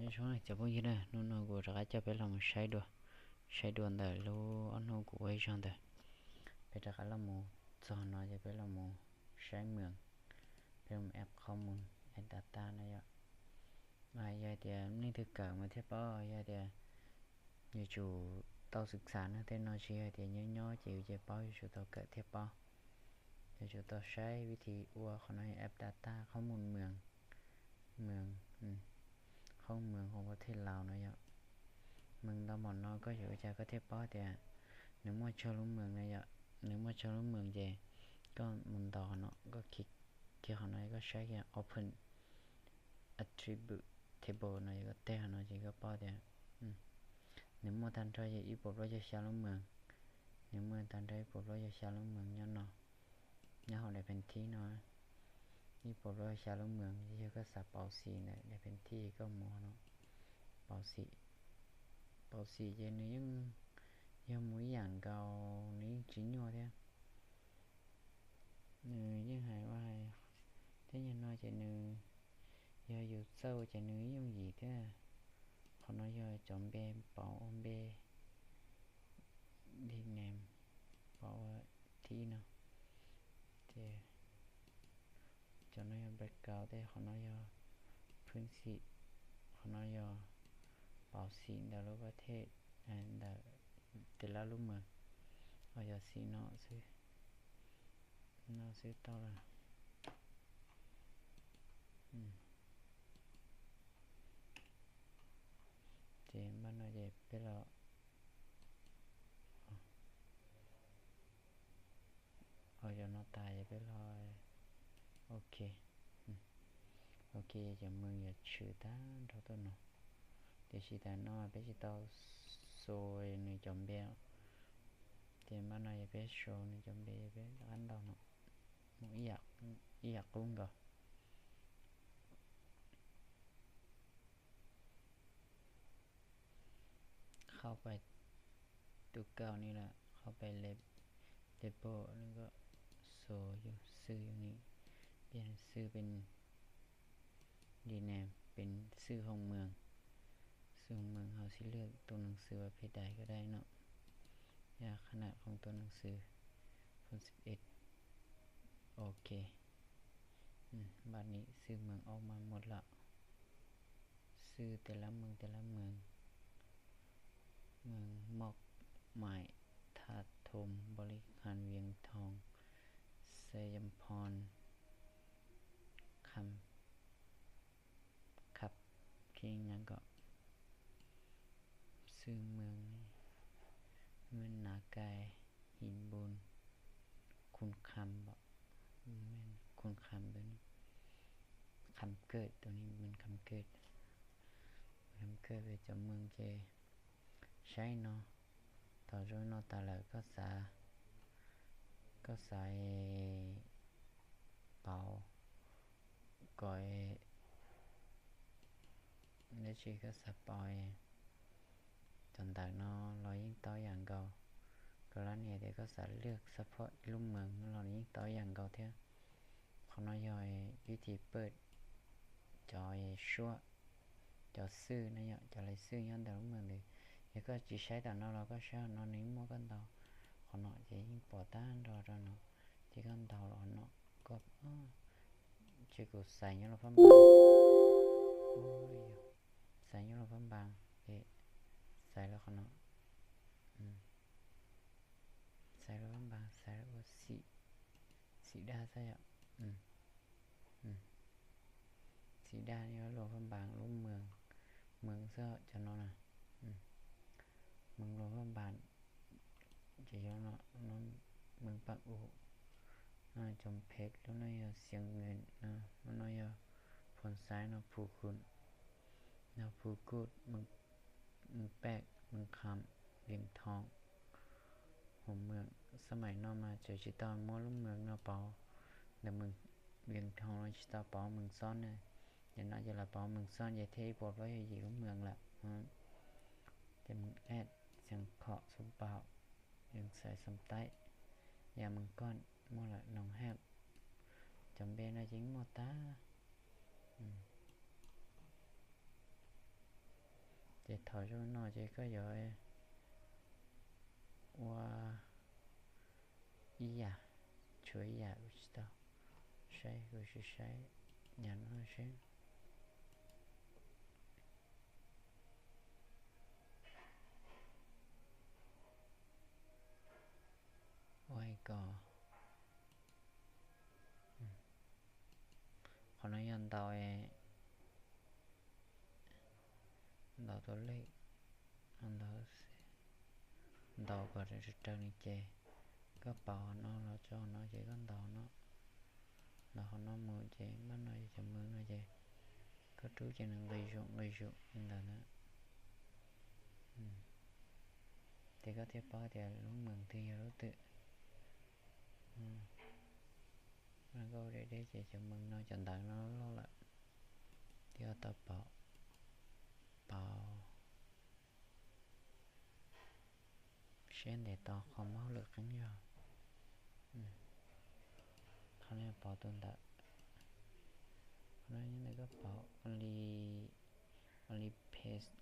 Nyob zoo cov phooj ywg na, hnub no kuv rov qab coj peb los mus saib dua, saib dua ntawm lub ob hnub kuv ua ib zaug ntawd. Peb rov qab los mus txog no ces peb los mus saib mws, peb los mus app qhob mus, app data no yom. Yog tias leej twg kawm mas thiaj paub, yog tias yuav tsum tau xwm txam no, tej no tsis yog tias nyob nyob ces yus ces paub, yuav tsum tau kawm thiaj paub. Yuav tsum tau saib vib thi ua qhov no, app data qhob mus mws, mws, qhob mws qhov ua thej laus no yom. Mws ntau npaum no koj yuav ua cas koj thiaj paub tias nws muaj tsawg lub mws no yom. Nws muaj tsawg lub mws ces koj mus ntaus qhov no, koj kiag qhov no koj saib kiag open attribute table no, yog koj teg qhov no ces koj paub tias nws muaj tag nrho yog ib puas plaub caug xya lub mws. Nws muaj tag nrho ib puas plaub caug xya lub mws nyob no, nyob hauv daim pheem thib no. Ib puas plaub caug xya lub mws, yog koj xav pauv xim ntawm daim pheem thib koj mus no, pauv xim. Pauv xim ces nws yeej yog mus ib yam nkaus, nws yeej tsis nyuaj thiab. Nws yeej hais ua hais thiab, yog no ces nws, yog yus txawj ces nws yooj yim thiab. Qhov no yog cov npe pauv ua npe rename, pauv ua thib no. Ces cov no yog background tej, qhov no yog phwb xim, qhov no yog pauv xim ntawm lub vaj thej, ntawm tej lab lub mws, ho yog xim no xwb, no xwb tau lawm. Ces npaj no ces peb los, o, yog no tas ces peb los, ok. Ok, cov mws yuav tshwm tag nrho tuaj no. Tiam sis tas no peb tsis tau show nws cov npe, ces npaj no yog peb show nws cov npe, peb rov qab ntaus no, mus ib yam qub nkaus. Qhau pais tus kaum ni lawm, qhau pais label, nws kom show yus xwb, yus ni, pias xwb pes rename pes xwb hoo mws. Xwb hoo mws ho sib lwj tus neeg xwb uas phe dais ko dais no, yog qhab nam qhoo tus neeg xwb, phoo xib es. Ok, npaj ni xwb mws ob mas muaj lawm. Xwb tej lab mws, tej lab mws, mws Moj Maim, Tha Thom, Npau Li Khas, Vias Thoo, Xais Yam Phoo, Kham, Khab, Khib Nyab Kom, xwb mws, mws Nas Kais, Him Npun, Khun Kham, Khun Kham tus ni, Kham Kawm tus ni, mws Kham Kawm, Kham Kawm. Peb cov mws ces saib no, thaum zoo no tas lawm koj xav, koj xav pauv kom dab tsi, koj xav pauv cov ntawv no los yeej tau ib yam nkaus. Koj lab nias tias koj xav lwj support ib lub mws no los yeej tau ib yam nkaus thiab. Qhov no yog vib thi pawj cov suab, cov xwb no yom, cov lawv xwb nyob ntawm lub mws ntawd. Yog koj tsis saib tom no los koj saib qhov no nws muaj koj ntaus qhov no ces yeej pom tag nrho rau no. Ces koj ntaus los qhov no, koj, ces kuv xaiv nyob los fab npas, xaiv nyob los fab npas, xaiv los qhov no, xaiv los fab npas, xaiv ua xim, xim daj xwb yom. Xim daj nyob los fab npas lub mws, mws xwb cov no na. Mws los fab npas, ces yog no, mws paj u, cov phem lub no yog Xiav Nws no, lub no yog Phoo Xaiv no, Phu Khun no, Phu Kuj, mws Paj, mws Kham, Vias Thoo, Hoo Mws. Xab maim no mas tseem tsis tau muab lub mws no pauv ntawm mws, Vias Thoo no tsis tau pauv mws xob ne. Ces no ces lawv pauv mws xob ces thiaj ib puas plaub caug yim lub mws lawm. Ces mws Aj, Xeev Khom, Xub Paum, Vias Xais, Xoom Taib, Yam Mws Koj, muaj lawm Noov Haj. Cov npe no ces muaj tag. Ces thaum zoo no ces koj yuav ua ib yam, tshuav ib yam kuv tsis tau saib, kuv sim saib yam no seb. Ua ko, qhov no yog ntaus, ntaus tus lej, ntaus, ntaus kom raws raws nws ces koj pauv qhov no los tso qhov no ces koj ntaus no, ntaus qhov no mus ces npaj no yog cov mws no ces koj rub ces nws nqis zus nqis zus li ntawd na. Ces koj thiaj paub tias lub mws twg yog lub twg. Koj ua deb deb ces cov mws no cov ntawv no loj loj lawm, thiaj tau pauv, pauv siab ntev tau qhov muaj hauj lwm qeeb zog. Qhov no pauv tus ntawm, qhov no nyob ntawm koj pauv only, only paste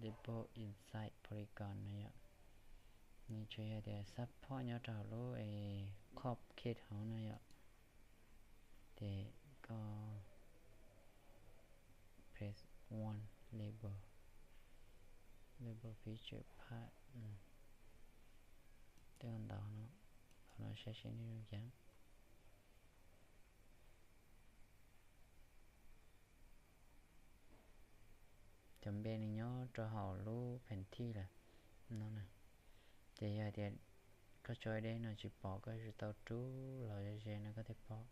label inside Polygon no yom. Nws tsuas yog tias support nyob rau hauv lub CopyKit hauv no yom. Ces koj press one label, label feature path, tej ntaus no, qhov no saib seb nws zoo cas. Cov npe nws nyob rau hauv lub pheem thij lawm no na. Ces yog tias koj tso ib deb no tsis pom, koj tsis tau rub los ze no koj thiaj pom.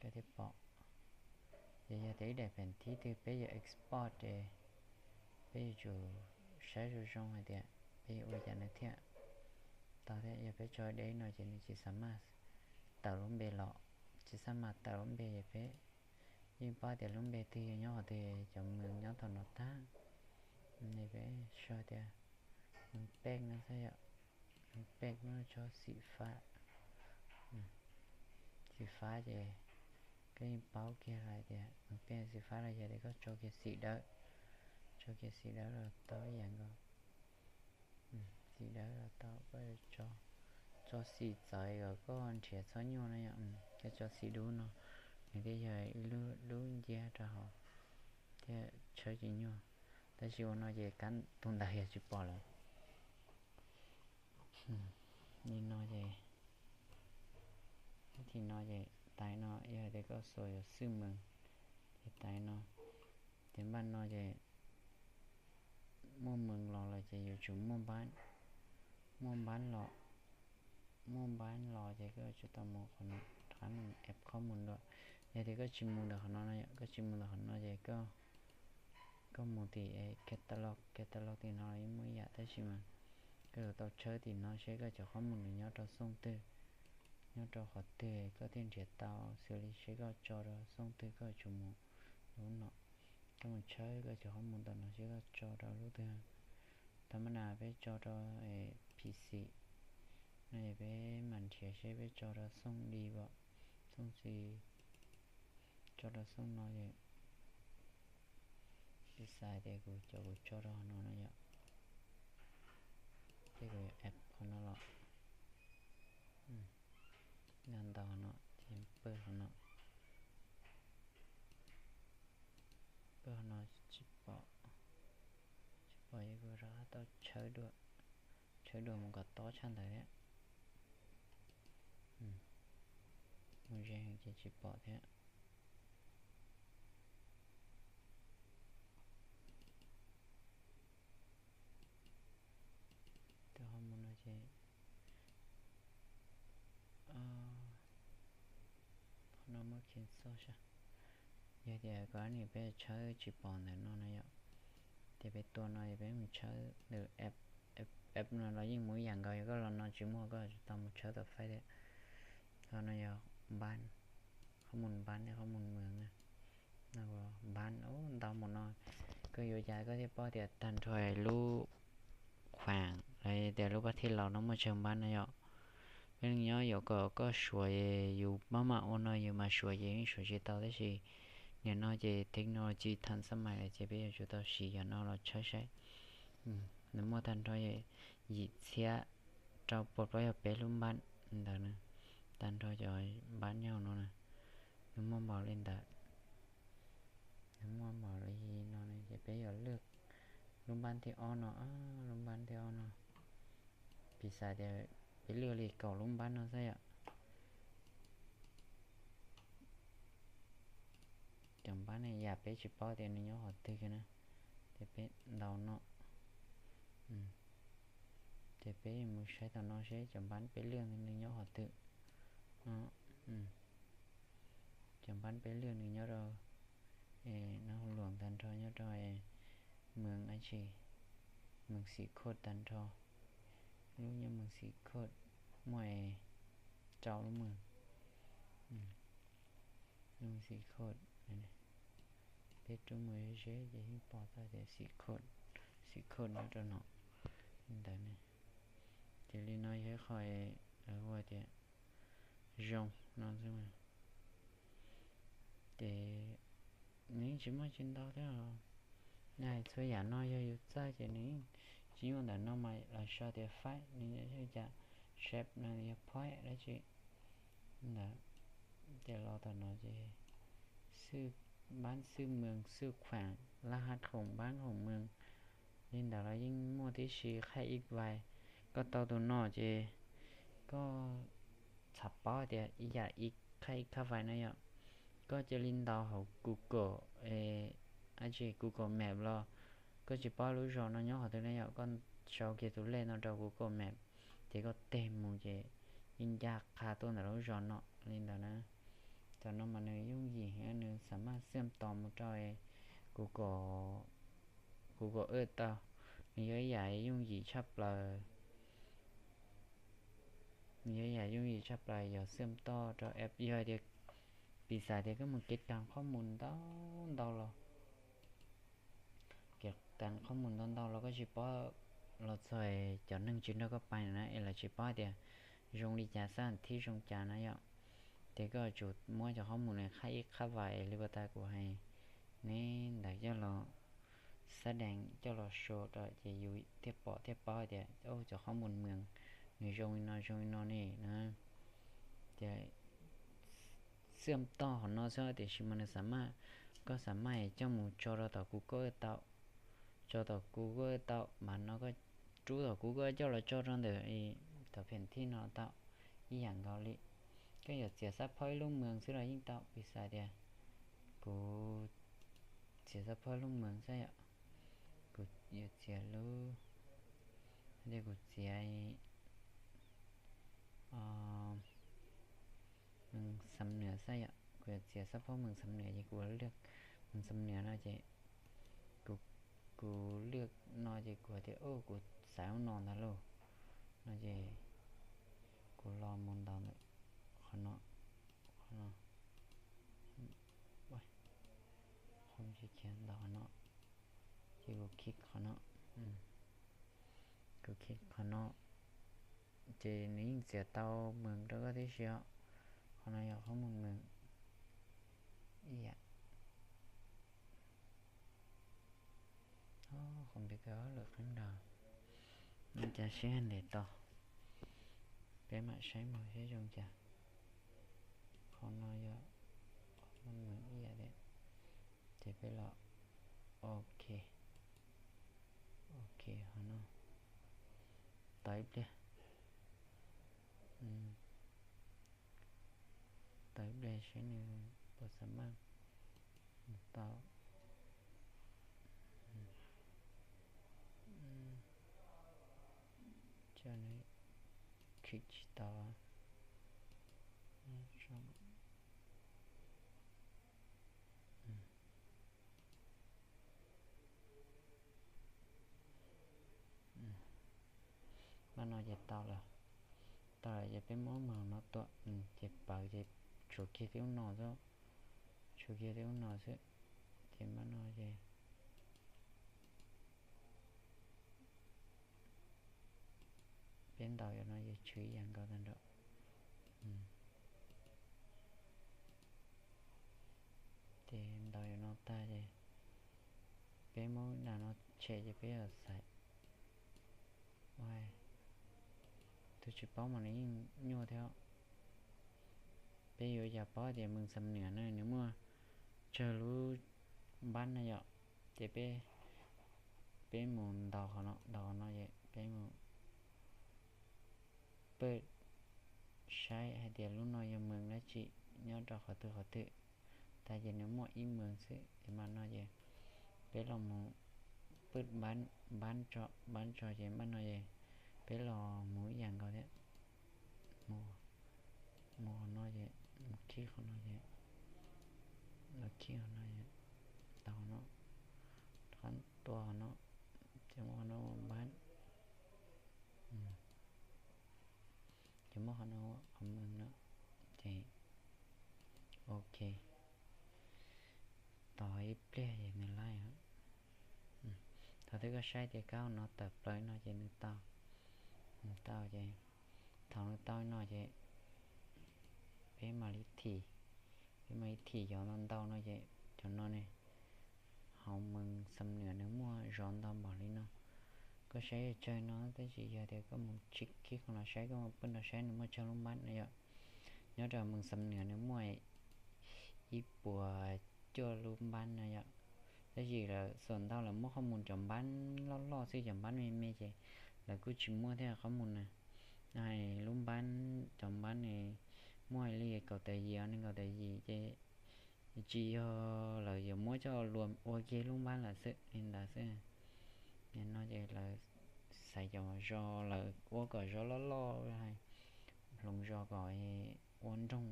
Koj thiaj pom. Ces yog tias ib daim pheem thij twg peb yuav export ces peb yuav tsum saib zoo zoo hais tias peb yuav ua cas nws thiaj tau thiab. Yog peb tso ib deb no ces nws tsis xav maj tawm lub npe los, tsis xav maj tawm lub npe ces peb yeej paub tias lub npe twg yog nyob qhov twg, cov mws nyob thaum no tag. Peb sau tias nws pej no xwb yom, nws pej no tso xim fab, xim fab ces koj yeej paub kiag hais tias nws pej xim fab los yog tias koj tso kiag xim dawb, tso kiag xim dawb los tau ib yam nkaus. Xim dawb los tau, koj tso xim txawv kom koj nrhiav txhob nyuaj no yom. Koj tso xim dub no, nws thiaj yog ib lub dub nciab rau hauv thiab tshawb tsis nyuaj. Tab sis ua no ces kab tus ntawd yog tsis pom lawm. Li no ces, vib thim no ces tais no yog tias koj xuas yuav xwb mws, ces tais no, ces npaj no ces muaj mws los lawm ces yuav tsum muaj npab, muaj npab los, muaj npab los ces koj yuav tsum tau mus qhov no, rov mus app qhob mus dua. Yog tias koj tsis mus ntawm qhov no no, koj tsis mus ntawm qhov no ces koj mus tim catalog, catalog tim no los yeej muaj ib yam tab sis mas koj yuav tau tshawb tim no seb koj cov qhob mus nws nyob rau xooj twg, nyob rau qhov twg koj thiaj nrhiav tau, xws li seb koj tso rau xooj twg koj yuav tsum mus lub no. Koj mus tshawb koj cov qhob mus ntawm no seb koj tso rau lub twg. Tha ma na peb tso rau P C no es peb mam nrhiav seb peb tso rau xooj di pom, xooj xi, tso rau xooj no es peb xav tias kuv cov kuv tso rau no no yom, ces kuv yuav app qhov no los, ntaus no ces pw qhov no, pw qhov no tsis pom, tsis pom ces kuv rov qab tau tshawb dua, tshawb dua mus kom tob tshaj ntawd thiab. Mus ze heev ces tsis pom thiab. Tus ho mus no ces, qhov no muab cancel saib. Yog tias koj nim peb tshawb tsis pom ntawm no no yom, ces peb tua no es peb mus tshawb ntawm app, app no los yeej mus ib yam nkaus, yog koj los no tsis muaj koj tau mus tshawb tau faib thiab. Qhov no yog npab, qhob mus npab thiab qhob mus mws na. Npab ntau mus no, koj yuav cas koj thiaj paub tias tag nrho lub khuam los tias lub pab thij laus no muaj tsawg npab no yom. Peb leej nyob yuav kom koj suav, yus maj mam ua no yus mas suav ces yeej suav tsis tau tab sis Nim no ces technology than xab mais lawm ces peb yuav tsum tau siv yam no los tshawb saib. Nws muaj tag nrho yim txhiab rau puas plaub caug peb lub npab ntawd na, tag nrho cov npab nyob no na, nws muaj npaum li ntawd. Nws muaj npaum li no ces peb yuav lwaj lub npab thib ob no, lub npab thib ob no, piv xam tias peb lwaj li kaum lub npab no xwb yom. Cov npab ne yam peb tsis paub tias nws nyob qhov twg na, ces peb ntaus no. Ces peb mus saib tom no seb cov npab peb lwaj nws nyob qhov twg. Cov npab peb lwaj nws nyob rau, nws hu luam tag nrho nyob rau mws dab tsi, mws Xim Khoj tag nrho. Lub nyob mws Xim Khoj muaj rau lub mws, lub Xim Khoj. Peb rub mus seb ces yeej pom tau tias Xim Khoj, Xim Khoj nyob rau no li ntawd ne. Ces li no yog ib qho lawv hu tias zoo no xwb. Ces nws yeej tsis muaj tsis ntau thiab os. Hais txhua yam no yog yus txawj ces nws yeej tsis nyuaj ntawm no mas lawv sau tias faib, nws yog cas, shape no yog point dab tsi ntawd. Ces los tom no ces xwb, npab xwb mws xwb khuam, laj hab khoom npab khoom mws li ntawd los yeej muaj tib si. Qhaj ib vais, koj tau tus no ces koj txhaj paub tias ib yam ib qhaj ib qhaj vais no yom, koj cia li ntaus hauv Google, dab tsi, Google Map los koj tsis paub lub zos no nyob qhov twg na yom, koj sau kiag tus lej no rau Google Map ces koj teg mus ces yeej ncaj qha tuaj ntawm lub zos no li ntawd na. Tam no mas nws yooj yim heev, nws xam maj xiam tos mus rau Google, Google Earth tau. Nws yog ib yam yooj yim tshaj plaws, nws yog ib yam yooj yim tshaj plaws yog xiam toj rau app. Yog tias piv xam tias koj mus kev tas qhob mus ntau ntau los, kev tas qhob mus ntau ntau los koj tsis paub, los txog cov neeg tsis nrog koj pais na es lawv tsis paub tias zoo li cas, xab thib zoo cas na yom. Ces koj yuav tsum muab cov qhob mus no qhaj ib qhaj vais li puas tas kuv hais neb ntawd coj los, xab dees coj los show rau ces yus thiaj pom thiaj paub tias cov qhob mus mws nws zoo li no zoo li no ne na. Ces xiam toj qhov no xwb tiam sis mas nws xam maj, koj xam maj coj mus tso rau tom Google tau, tso tom Google tau mas no koj rub tom Google coj los tso rau ntawm tom pheem thij no tau ib yam nkaus li. Koj yuav txiav xab phaub ib lub mws xwb los yeej tau, piv xam tias kuv txiav xab phaub ib lub mws xwb yom, kuv yuav txiav lub, tias kuv txiav mws Xam Nuam xwb yom, kuv yuav txiav xab phaub mws Xam Nuam ces kuv lwaj mws Xam Nuam no ces kuv lwaj no ces kuv tias kuv xaiv lub no ntag lauj, no ces kuv los mus ntaus ntawm qhov no, qhov no, qhov no, ces kuv click qhov no, kuv click qhov no, ces nws yeej txiav tau mws rau koj tib si os. Qhov no yog qhov mus mws ib yam. Qhov npia ka lwm qeeb nrog, no cas siab ntev to, peb mam saib mus seb zoo cas. Qhov no yog qhov mus mws ib yam thiab, ces peb los, ok, ok, qhov no, tos ib pliag, tos ib pliag seb nws puas xam maj tau. Cov nws click tsis tau. Pab no ces tau lawm, tau lawm ces peb muab mws no tua, ces pawv ces tshuav kiag tib lub no xwb, tshuav kiag tib lub no xwb, ces pab no ces peb ntaus yog no ces tshwm ib yam nkaus tag nrho. Ces Peb muab nram no tshem ces peb yuav xaiv, tus tsis paub mas nws yeej nyuaj thiab. Peb yuav yog paub tias mws xam niam no nws muaj tsawg lub npab na yom, ces peb, peb mus ntaus qhov no, ntaus qhov no ces peb mus pwj saib hais tias lub no yog mws dab tsi, nyob rau qhov twg qhov twg. Tas ces nws muaj ib mws xwb ces mas no ces peb los mus pwj npab tso, npab tso ces mas no ces peb los mus ib yam nkaus thiab. Mus, mus qhov no ces mus khij qhov no ces, los khij qhov no, tau no, qhov tua qhov no, ces muab qhov no npab, ces muab qhov no, qhov mws no, ces ok. Tos ib pliag ces nws laij. Thaum twg koj saib tias kab hauv no tawm plaws no ces nws tau, nws tau ces, thaum nws tau no ces peb mam li thim, peb mam li thim cov ntau ntau no ces cov no ne, hauv mws xam niam nws muaj zov ntau npaum li no. Koj saib tsawg no tab sis yog tias koj mus tsis khib qhov no saib, koj mus pwj nrad saib nws muaj tsawg lub npab no yom. Nyob rau mws xam niam nws muaj ib puas cuaj lub npab no yom. Tab sis lawv xam ntau lawv muab qhov mus cov npab loj loj xwb, cov npab me me ces lawv kuj tsis muaj thiab qhov mus na. Hais lub npab, cov npab ne muaj li kaum tawm yim, nees nkaum tawm yim ces tsis yog, lawv yuav muab coj luas ua kiag lub npab lawm xwb li ntawd xwb. No ces lawv xaiv cov zos, lawv ua kom zos loj loj, hloov zos kom ua nroog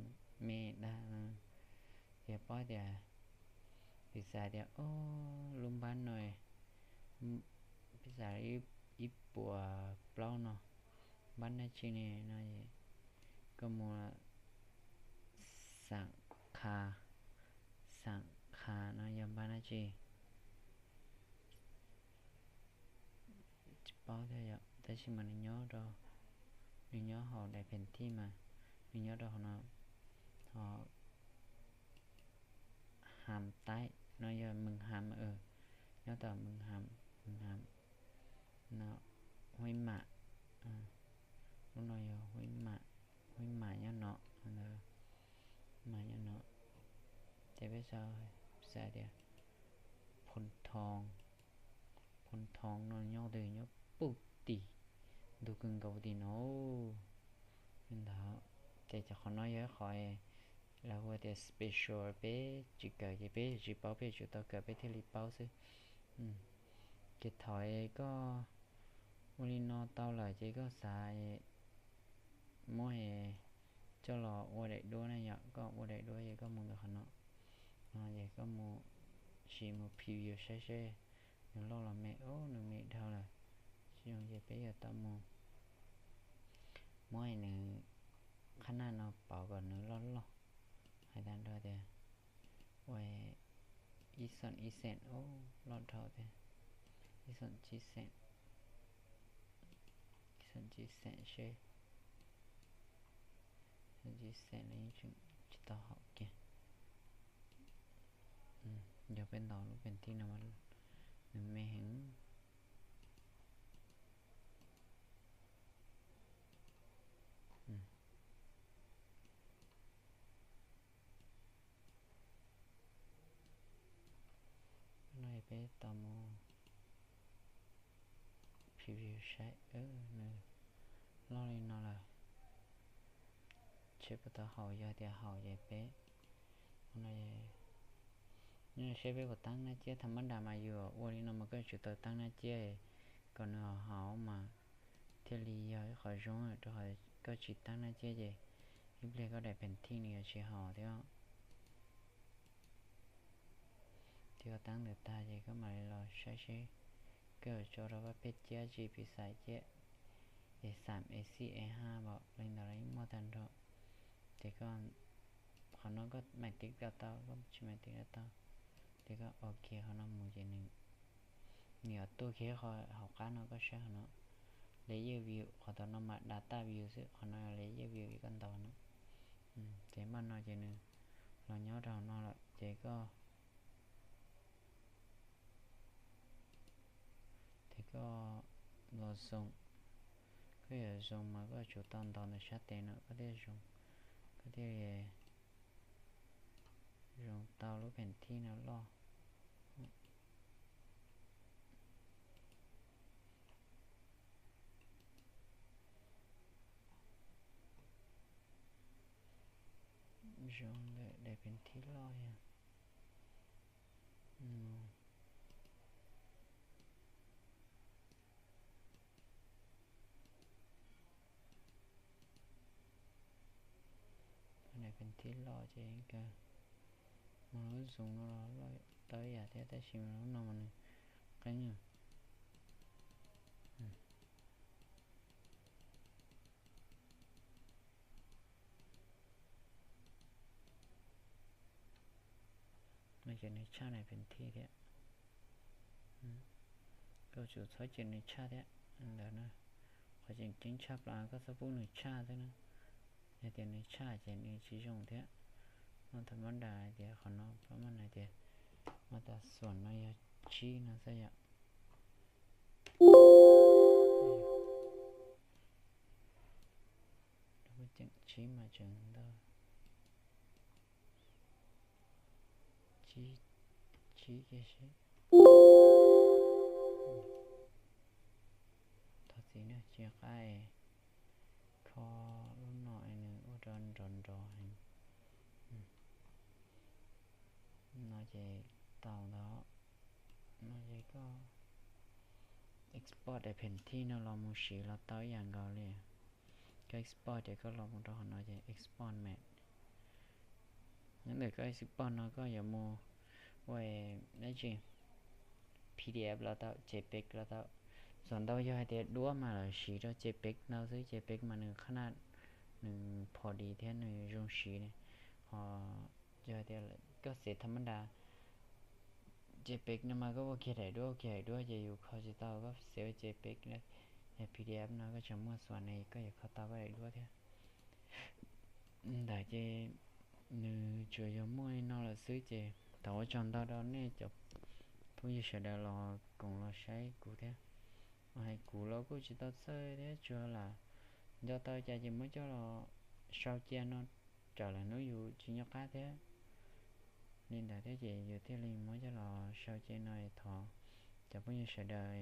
me dag. Yog paub tias, piv xam tias, o, lub npab no, piv xam ib puas plaub no, npab dab tsi ne no, koj mus xam kha, xam kha no yog npab dab tsi? Tsis paub thiab yom, tab sis mas nws nyob rau, nws nyob hauv daim pheem thij mas, nws nyob rau hauv no, ho ham taib no yog mws ham, nyob tom mws ham, mws ham no, huib mam, lub no yog huib mam, huib mam nyob no, ntawd, mam nyob no, ces peb xav tias, phoo thoo, phoo thoo no nyob twg, nyob puag tim, ntug kawg nkaus tim no. Li ntawd, ces cov qhov no yog ib qhov lawv hu tias special, peb tsis kawm ces peb yuav tsis paub, peb yuav tsum tau kawm peb thiaj li paub xwb. Ces thaum koj ua li no tau lawm ces koj xav muab coj los ua daim duab na yom, koj ua daim duab ces koj mus ntawm qhov no, no ces koj mus sim mus preview saib seb nws loj los me, o, nws me dhau lawm, tsis zoo ces peb yuav tau mus muab nws qhab naj no pauv kom nws loj loj, hais tag nrho tias ua ib xeem ib xeem, o, loj dhau tiag, ib xeem tsib xeem, ib xeem tsib xeem seb, ib xeem tsib xeem los yeej tseem tsis tau haum kiag. Yog peb ntaus lub pheem thij no, nws me heev. No peb tau mus preview saib, nws loj li no lawm, seb puas tau haum, yog tias haum ces peb, no, seb peb puas taab nab ciab. Thaum mab dam mas yus ua li no mas koj yuav tsum tau taab nab ciab kom nws haum haum mas thiaj li yog ib qhov zoo, rau qhov koj tsis taab nab ciab ces ib pliag koj daim pheem thij nws yuav tsis haum thiab. Ces koj taab ntawd tag ces koj mam li los saib seb koj yuav tso rau koj peb ciab tsi, piv xam ciab, es xam es xij es haj npaum li ntawd los yeej muaj tag nrho. Ces koj, qhov no koj mam tiv los tau, koj tsis mam tiv los tau. Ces koj ok qhov no mus ces nws, nws yuav tuaj kiag qhov hauv qab no koj saib qhov no, layer view, qhov tom no mas data view xwb, qhov no layer view, koj ntaus no. Ces npaj no ces nws los nyob rau hauv no lawm ces koj koj los zoo, koj yuav zoo mas koj tsum tau ntaus ntawm sab tes no koj thiaj zoo, koj thiaj li zoo tau lub pheem thij no loj. Zoo ntawm daim pheem thij loj yog daim pheem thij loj ces kawg mas lub zoom no los loj tau ib yam thiab tab sis mas lub no mas nws qeeb. No ces nws tshaj daim pheem thij thiab. Koj tsum txhob cia nws tshaj thiab. Ntawm no qhov tseem ceeb tshaj plaws koj txhob pub nws tshaj xwb na. Yog tias nws tshaj ces nws tsis zoo thiab. No thaum mab das hais tias qhov no pab maj hais tias mab tas xuam no yog tsib no xwb yom. Lub ceem tsib mas tseem ntau. Tsib, tsib kiag seb. Thov txim na, tsis qab es kho lub no es nws ua rau nrov nrov heev. No ces tau ntawd. No ces koj export daim pheem thij no los mus siv los tau ib yam nkaus li. Koj export ces koj los mus rau qhov no ces export map. Nyob ntawm koj export no koj yuav mus ua dab tsi, P D F los tau, JPEG los tau. Txawm ntau yog hais tias duab mas lawv siv rau JPEG ntau xwb, JPEG mas nws qhab naj nws pho di thiab nws zoo siv li. Ho yog hais tias koj xav tham mab das JPEG no mas koj ua kiag daim duab ua kiag daim duab ces yus kho tsis tau, koj xav ua JPEG, P D F no koj tseem muaj xuam ne koj yuav kho tau koj daim duab thiab. Ntawd ces nws tsuas yog muaj li no lawm xwb ces thov ua tsaug ntau rau nej cov phooj ywg sawv daws los koom los saib kuv thiab. Hais kuv los kuj tsis tau txawj thiab, tsuas lam nco tau cas ces muab coj los sau cia no, tsam lwm hnub yus tsis nco qab thiab. Li ntawd thiab ces yus thiaj li muab coj los sau cia no, thov cov phooj ywg sawv daws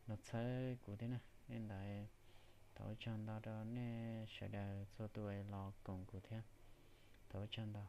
los txhawb kuv thiab na. Li ntawd thov ua tsaug ntau rau nej sawv daws txhua tus los koom kuv thiab. Thov ua tsaug ntau.